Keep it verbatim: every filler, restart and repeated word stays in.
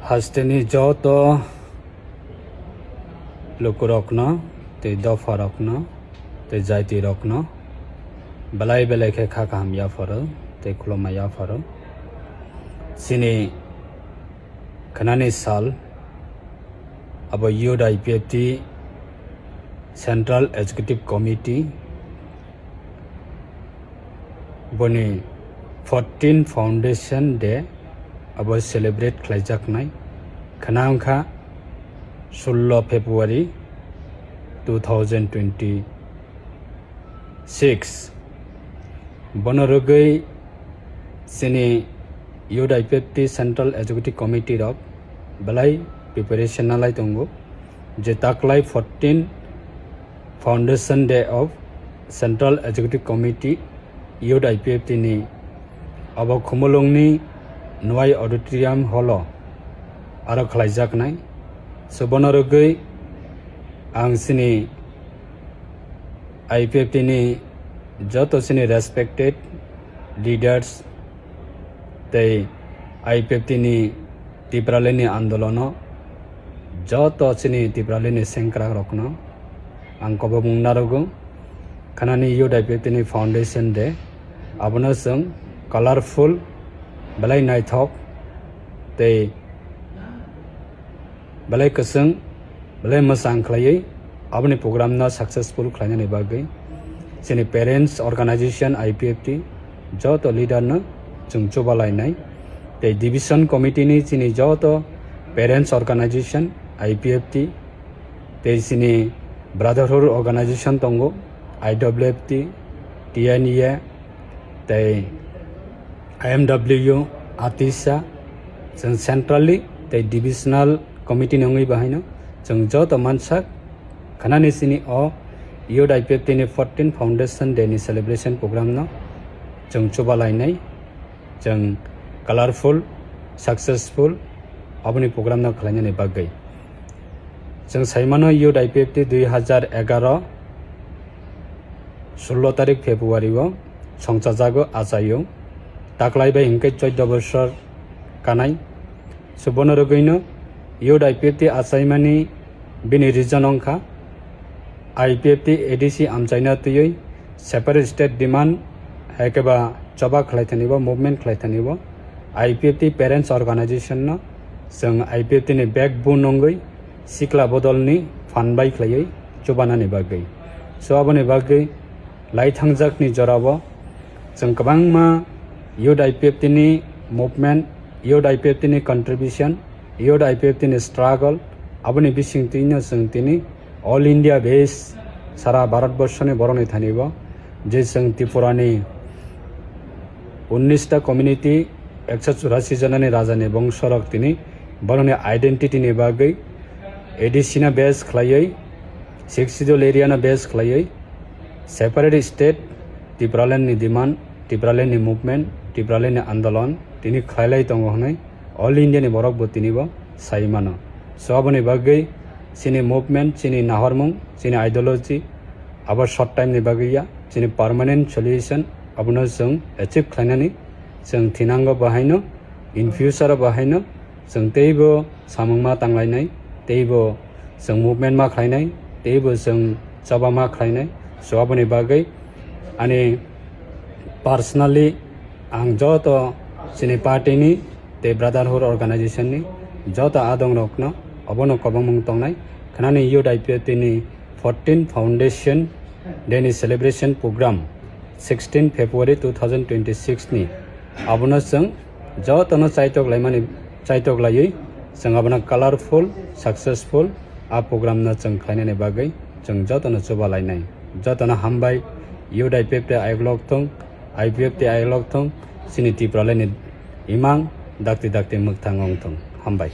Hasteni joto lukurokno, tei dopharokno, tei jaitirokno belai belai khe kha kaham yapharo tei khulumma yapharo. Chini khnani sal abo Youth I P F T Central Executive Committee boni fourteen Foundation Day abo celebrate khlaijaknai khna wngkha sullo February two thousand twenty-six. Bono rwgwi chini Youth I P F T Central Executive Committee rok belai preparation nalai tongo, je taklai fourteen Foundation Day of Central Executive Committee Youth I P F T ni abo Khumulwngni Nwai Auditorium Hall o aro khlaijaknai. So bono rwgwi ang chini I P F T ni joto chini respected leaders tei I P F T ni Tipraland ni andolono joto chini Tipraland ni sengkrak rokno ang kobokmung narwgo. Khnani Youth I P F T ni Foundation Day, abono chwng colorful, belai naithok tei belai kwchwng, belai mwchang khlaiwi aboni program no successful khlainani bagwi chini parents organization I P F T joto leader no chwng chubalainai, tei division committee ni chini joto parents organization I P F T, tei chini brotherhood organization tongo, I W F T, T N E A, tei I M W, ATISA, chwng centrally tei divisional committee ni wngwi bahaino chwng joto mansak khnani chini o Youth I P F T ni fourteen Foundation Day ni celebration program no chwng chubalainai, chwng colorful, successful aboni program no khlainani bagwi. Chwng saimano Youth I P F T dui hazar egaroh sullo tarik February o songchajago, achaio. Taklai bai hinkhe choudo bosor kanai. So bono rwgwino Youth I P F T achaimani bini reason wngkha I P F T A D C amchaina twiwi separate state demand hai khe ba choba khlai thani bo, movement khlai thani bo I P F T parents organization no chwng I P F T ni backbone wngwi sikla bodolni phan bai khlaiwi chubanani bagwi. So aboni bagwi lai thangjakni jorao chwng kwbangma Youth I P F T ni movement, Youth I P F T ni contribution, Youth I P F T ni struggle, aboni bisingtwino chwng tini All India base sara Bharat borshoni borokni thani bo je chwng Tripura ni unnish ta community, ekso churasi jona ni raja ni bongso rok tini borokni identity ni bagwi A D C no base khlaiwi, Sixth Schedule area no base khlaiwi separate state, Tipraland ni demand, Tipraland ni movement, Tipraland ni andolon tini khlailai tongo hwnwi All India ni borok bo tini bo sai mano. So aboni bagwi chini movement, chini nahormung, chini ideology abo short time ni bagwi ya, chini permanent solution abono chwng achieve khlainani chwng thinango, bahaino in future o bahaino chwng teibo samung ma tanglainai, teibo chwng movement ma khlainai, teibo chwng choba ma khlainai. So aboni bagwi ani personally ang joto chini party ni tei brotherhood organization ni joto adong rokno obono kobongmung tongnai khnani Youth I P F T ni fourteen Foundation Day ni celebration program sixteen February two thousand twenty-six ni abono chwng jotono chaitok laimani, chaitok laiwi chwng abono colorful, successful a program no chwng khlainani bagwi chwng jotono chuba lainai. Jotono hambai, Youth I P F T ayok lok thung, I P F T ayok lok thung, chini Tipraland ni imang dakti dakti mwkthang wng thung. Hambai.